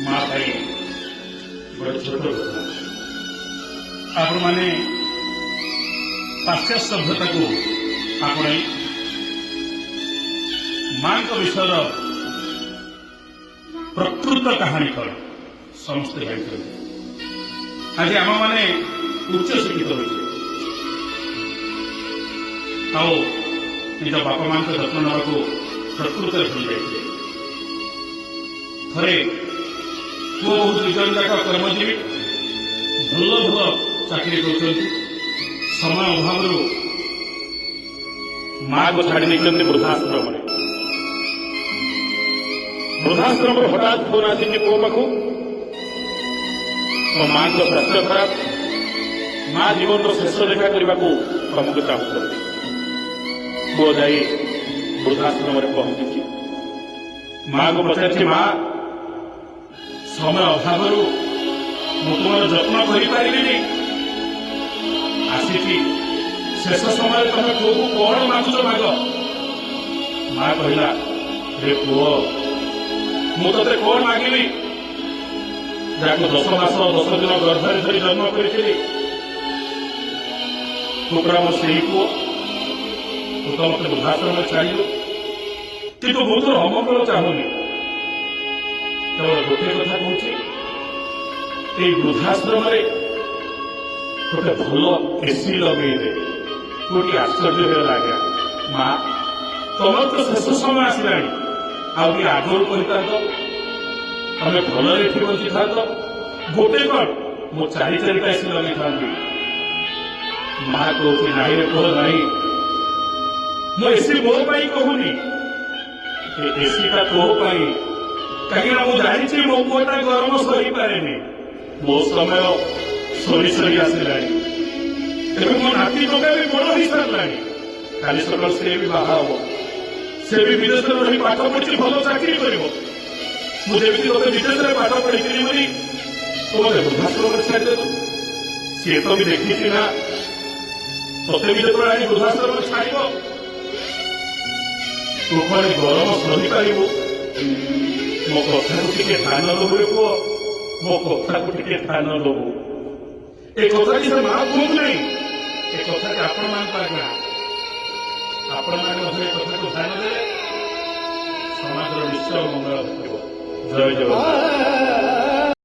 ମା ପାଇଁ ଗୋଟେ ଛୋଟ ଘଟଣା। ଆପଣମାନେ ପାଶ୍ଚାତ୍ୟ ସଭ୍ୟତାକୁ ଆପଣେଇ ମାଙ୍କ ବିଷୟର ପ୍ରକୃତ କାହାଣୀ କଣ ସମସ୍ତେ ଜାଣିଛନ୍ତି। ଆଜି ଆମମାନେ ଉଚ୍ଚ ଶିକ୍ଷିତ ହୋଇଛେ ଆଉ ନିଜ ବାପା ମାଙ୍କ ଯତ୍ନ ନେବାକୁ ପ୍ରକୃତରେ ଭୁଲି ଯାଇଥିଲେ। ଥରେ ପୁଅ ବୋହୂ ଦୁଇ ଜଣ ଯାକ କର୍ମଜୀବୀ, ଭଲ ଭଲ ଚାକିରି କରୁଛନ୍ତି। ସମୟ ଅଭାବରୁ ମାକୁ ଛାଡ଼ି ଦେଇଛନ୍ତି ବୃଦ୍ଧାଶ୍ରମରେ। ବୃଦ୍ଧାଶ୍ରମରୁ ହଠାତ୍ ଫୋନ ଆସିଛି ପୁଅ ପାଖକୁ, ମୋ ମାଙ୍କ ସ୍ୱାସ୍ଥ୍ୟ ଖରାପ, ମା ଜୀବନର ଶେଷ ଦେଖା କରିବାକୁ ତମକୁ ଚାହୁଁଛନ୍ତି। ପୁଅ ଯାଇ ବୃଦ୍ଧାଶ୍ରମରେ ପହଞ୍ଚିଛି। ମାକୁ ପଚାରିଛି, ମା, ସମୟ ଅଭାବରୁ ମୁଁ ତୁମର ଯତ୍ନ କରିପାରିଲିନି, ଆସିଛି ଶେଷ ସମୟରେ ତମେ ପୁଅକୁ କଣ ମାଗୁଛ ମାଗ। ମା କହିଲା, ରେ ପୁଅ, ମୁଁ ତତେ କଣ ମାଗିବି? ଯାହାକୁ 10 ମାସ 10 ଦିନ ଗର୍ଭରେ ଧରି ଜନ୍ମ କରିଥିଲି, ତୁ ପରା ମୋ ସେଇ ପୁଅ। ତୁ ତ ମତେ ବୃଦ୍ଧାଶ୍ରମରେ ଛାଡ଼ିଲୁ, କିନ୍ତୁ ମୁଁ ତୋର ଅମଙ୍ଗଳ ଚାହୁଁନି। କେବଳ ଗୋଟିଏ କଥା କହୁଛି, ଏଇ ବୃଦ୍ଧାଶ୍ରମରେ ଗୋଟେ ଭଲ ଏସି ଲଗେଇଦେ। ପୁଅଟି ଆଶ୍ଚର୍ଯ୍ୟ ହେଇଗଲା। ଆଜ୍ଞା ମା, ତମର ତ ଶେଷ ସମୟ ଆସିଲାଣି, ଆଉ ଟିକେ ଆଗରୁ କହିଥାନ୍ତ, ତମେ ଭଲରେ ଏଠି ବଞ୍ଚିଥାନ୍ତ। ଗୋଟେ କଣ, ମୁଁ ଚାରି ଚାରିଟା ଏସି ଲଗେଇଥାନ୍ତି। ମା କହୁଛି, ନାଇଁ ରେ ପୁଅ, ନାଇଁ, ମୁଁ ଏସି ମୋ ପାଇଁ କହୁନି, ଏ ଏସିଟା ତୋ ପାଇଁ। କାହିଁକିନା ମୁଁ ଜାଣିଛି ମୋ ପୁଅଟା ଗରମ ସହିପାରେନି। ମୋ ସମୟ ସରି ସରି ଆସିଲାଣି। ଏବେ ମୋ ନାତି ଟୋକା ବି ବଡ ହେଇସାରିଲାଣି। କାଲି ସକାଳୁ ସେ ବି ବାହା ହବ, ସେ ବି ବିଦେଶରେ ରହି ପାଠ ପଢିଛି, ଭଲ ଚାକିରି କରିବ। ମୁଁ ଯେମିତି ତୋତେ ବିଦେଶରେ ପାଠ ପଢିଥିଲି ବୋଲି ତୁ ମତେ ବୃଦ୍ଧାଶ୍ରମରେ ଛାଡ଼ିଦେଲୁ, ସିଏ ତ ବି ଦେଖିଛି ନା, ତତେ ବି ଯେତେବେଳେ ଆଣି ବୃଦ୍ଧାଶ୍ରମରେ ଛାଡ଼ିବ, ତୁ କଣ ଗରମ ସହିପାରିବୁ? ମୋ କଥାକୁ ଟିକେ ଧ୍ୟାନ ଦବୁ ରେ ପୁଅ, ମୋ କଥାକୁ ଟିକେ ଧ୍ୟାନ ଦବୁ। ଏ କଥାଟି ସେ ମା କୁହନ୍ତୁ ନାହିଁ, ଏ କଥାଟି ଆପଣମାନଙ୍କ ଆଜ୍ଞା। ଆପଣମାନେ ମଧ୍ୟ ଏ କଥାକୁ ଧ୍ୟାନ ଦେଲେ ସମାଜର ନିଶ୍ଚୟ ମଙ୍ଗଳ ଘଟିବ। ଜୟ ଜଗନ୍ନାଥ।